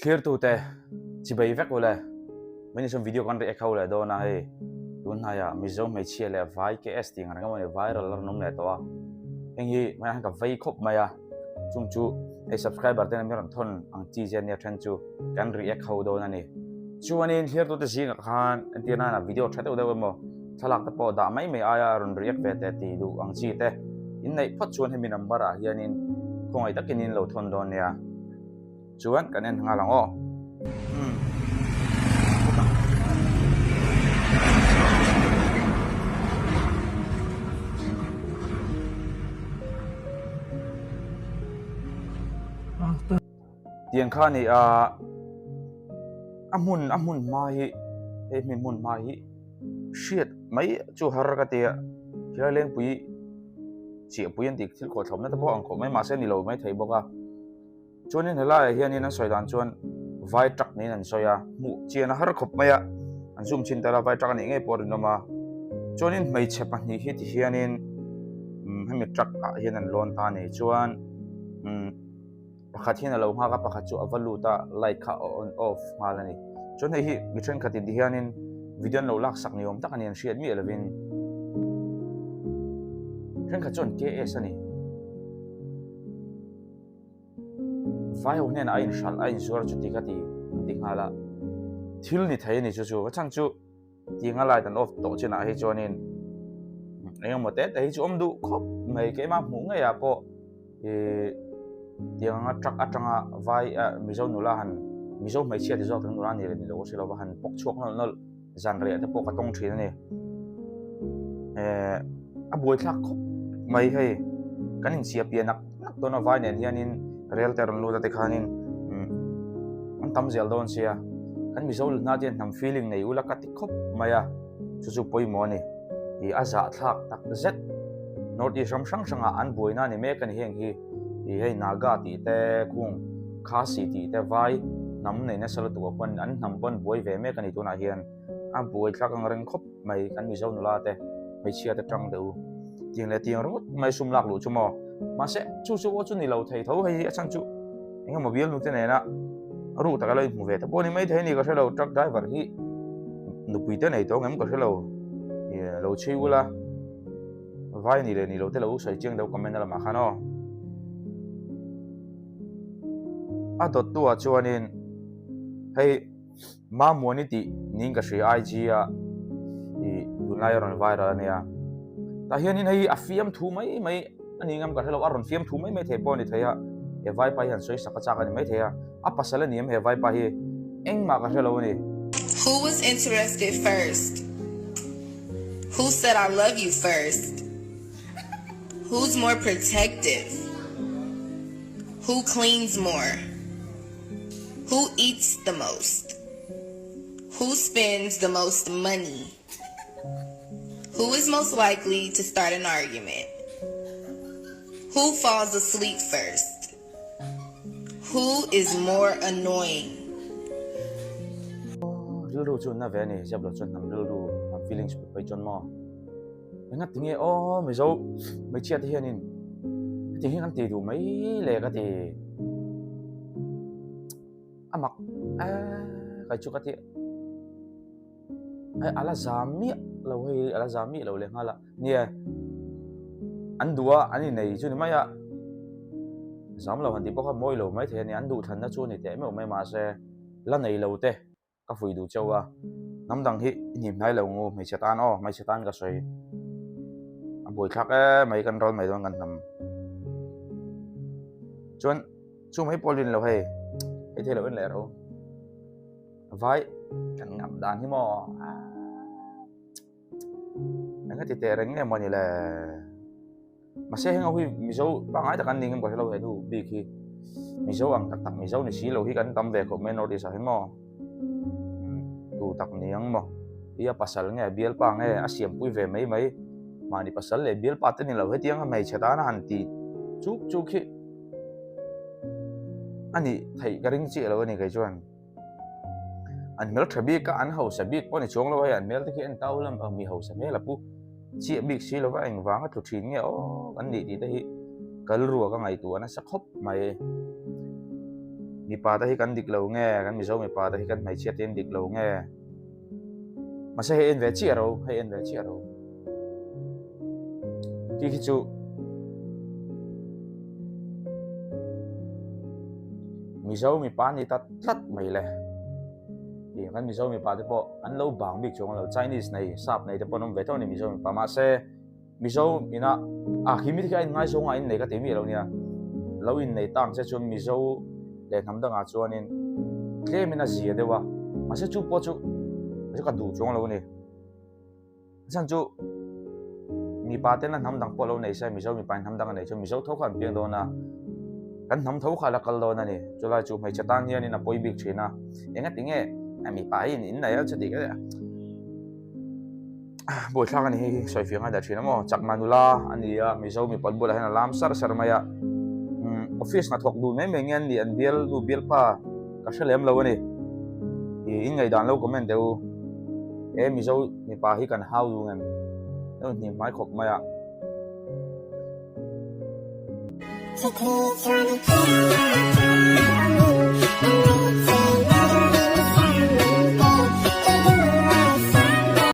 Thlirtute chibei vek ule. Mei chuan video kan react ho leh dawn a hei tun hnaiah Mizo hmeichhia leh vai KS tih ang reng emaw ni viral a rawn awm leh tawh a. Heng hi hmaiah hian ka vei khawp mai a, chung chu hei subscriber te nen min rawn thawn ang chi zia nia then chu kan react ho dawn a ni. Chuanin thlirtute zingah khan entir nana video tha deuh deuh emaw thlalak te pawh dah mai mai aia rawn react ve teh tih duh ang chi te inneih phawt chuan hemi number ah hianin khawngaih takin in lo thawn dawn nia. Chuan kan en nghal ang aw. Tiang kha ni a a hmun a hmun hma hi hei hmi hmun hma hi hriat mai chu har ka ti a thil lengpui chiahpui an tih thil khawhthlawmna te pawh ang khawp mai mahse ni lo mai thei bawk a. Chuanin helaiah hianin an sawi dan chuan vai truck niin an sawi a, hmuh chian a har khawp mai a, an zoom chhin tel a, vai truck a nih ngei pawh a rinawm a. Chuanin hmeichhe pahnih hi ti hianin umm hemi truck ah hian an lawn ta a ni. Chuan umm pakhat hian a lo nghak a, pakhat chu a va lut a, light kha a on off nghal a ni. Chuan hei hi mi thenkhat in ti hianin video an lo lak sak ni awm tak a ni an hriat miah lovin thenkhat chuan KS a ni. Vai ho hnenah a inhralh a inzuar chu ti ka ti an ti nghal a, thil ni thei a ni chu chu a chhan chu tiang a light an off tawh chinah hi chuanin eng emaw te te hi chu awm duh khawp mai keimah hmuh ngeiah pawh ih tiang anga truck atanga vai ah mizo nula han mizo hmeichhia ti zawk nula ni leh ni lo ka hre lo va han pawk chhuak nawlh nawlh. zan reh te pawh ka tawng thin a ni eh a buaithlak khawp mai hei kan inchhia pian nak nak dawn a vai nen hianin rel te rawn lut a tikhanin umm an tam zel dawn sia kan mizo hna te hian hnam feeling nei ula ka ti khawp mai a chu chu pawimawh a ni ih a zahthlak tak zet north east ram hrang hrangah an buaina a ni mek a ni heng hi ih hei naga tih te khung Khasi tih te vai hnam nei nasa lutuk ah khuan an hnam pawn buai ve mek a ni tunah hian a buai thlak ang reng khawp mai kan Mizo nula te hmeichhia te tang deuh tiang leh tiang ringawt mai sum lak luh chu maw mahse chu chu pawh chu ni lo thei tho hei hi a chhan chu eng emaw bialnu te nena ruk taka lo inhmu ve te pawh ni mai thei a ni ka hre lo truck driver hi nupui te nei tawh ang em ka hre lo ih lo chhui ula vai ni leh ni lo te lo sawi chiang deuh comment a lamah khan aw. A dawttu ah chuanin hei Mamuani tih niin ka hria IG a ih tunlai a rawn viral a nia tah hianin hei a fiam thu mai mai a ni ngam ka hrelo a rawn fiam thu mai mai thei pawh a ni thei a he vaipa hi han sawi sak a chak a ni mai thei a a pasal a ni em he vaipa hi engmah ka hrelo a ni. Who was interested first? Who said I love you first? Who's more protective? Who cleans more? Who eats the most? Who spends the most money? Who is most likely to start an argument? Who falls asleep first? Who is more annoying? Rilru chu na ve a ni, ziap lo chuan hnam rilru, hnam feelings put phei chuan maw? Engati nge aw Mizo hmeichhia te hianin heti hi kan ti duh mai le ka ti a mak e kai chu ka ti hei ala zam miah lo hei ala zam miah lo leh nghal a nia an duh a an innei chu ni mai a zam lo han tih pawh kha mawi lo mai thei a ni an duh thlanna chu a ni teh meuh mai mahse la nei lo te. Ka fuih duh chauh a, hnam dang hi i hnim hnai lo ngu hmeichhe tan aw, hmeichhe tan ka sawi. A buaithlak em mai kan ral mai dawn kan hnam. Chuan chu mai pawh lin lo hei, hei thei lo en leh ro. Vai kan ngam dan hi maw. Eng a ti teh reng nge maw ni le. Mahse heng ho hi Mizo pangngai tak an ni ngem ka hre lo he nu bik hi. Mizo ang tak tak Mizo ni si lo hi kan tam ve khawp mai North East ah hian maw. Tu tak ni ang maw. Hi a pasal nge a bialpa nge a siampui ve mai mai. Mahni pasal leh bialpa te ni lo hetiang a hmeichhe tana han tih chuk chuk hi a nih theih ka ring chiah lo a ni kei chuan. An hmel tha bik a, an hausa bik pawh a ni chuang lo a hei an hmel te khi en tau lam ang mi hausa hmel a pu chiah bik si lova engvang a tlu thin nge aw kan nih tih te hi kal rua ka ngaihtuah nasa khawp mai. Mipa te hi kan dik lo nge, kan Mizo mipa te hi kan hmeichhia te an dik lo nge. Mahse hei en ve chiah ro, hei en ve chiah ro. Ti hi chu Mizo mipa ni ta tlat mai le. Ti kan Mizo mipa te pawh an lo bang bik chuang lo Chinese nei sap nei te pawh an awm ve tho a ni Mizo mipa mahse Mizo ina a khi mi te khi a in ngaizawng a in nei ka ti mi lo nia. Lo in nei tang che chuan Mizo leh hnam dangah chuanin tlemin a zia deuh a mahse chu pawh chu ka duh chuang lo a ni. A chhan chu mipa tena hnam dang pawh lo nei se Mizo mipa in hnam dang a nei chu Mizo tho kha an piang dawn a, kan hnam tho kha a la kal dawn a ni. Chulai chu hmeichhe tan hianin a pawi bik thin a, engati nge mipa hi in nei a chuti ka buaithlak a ni hei hi sawi fiah ngai dah thin a maw chakma nula a ni a Mizo mipa bulah hian a lam sar sar mai a, office hnathawk duh mai mai nge an nih an bial nu bialpa. Ka hre lem lo a ni. Ih in ngaihdan lo comment teh u. He Mizo mipa hi kan hau dun em? Hei hnim hmai khawp mai a. Chutih chuan i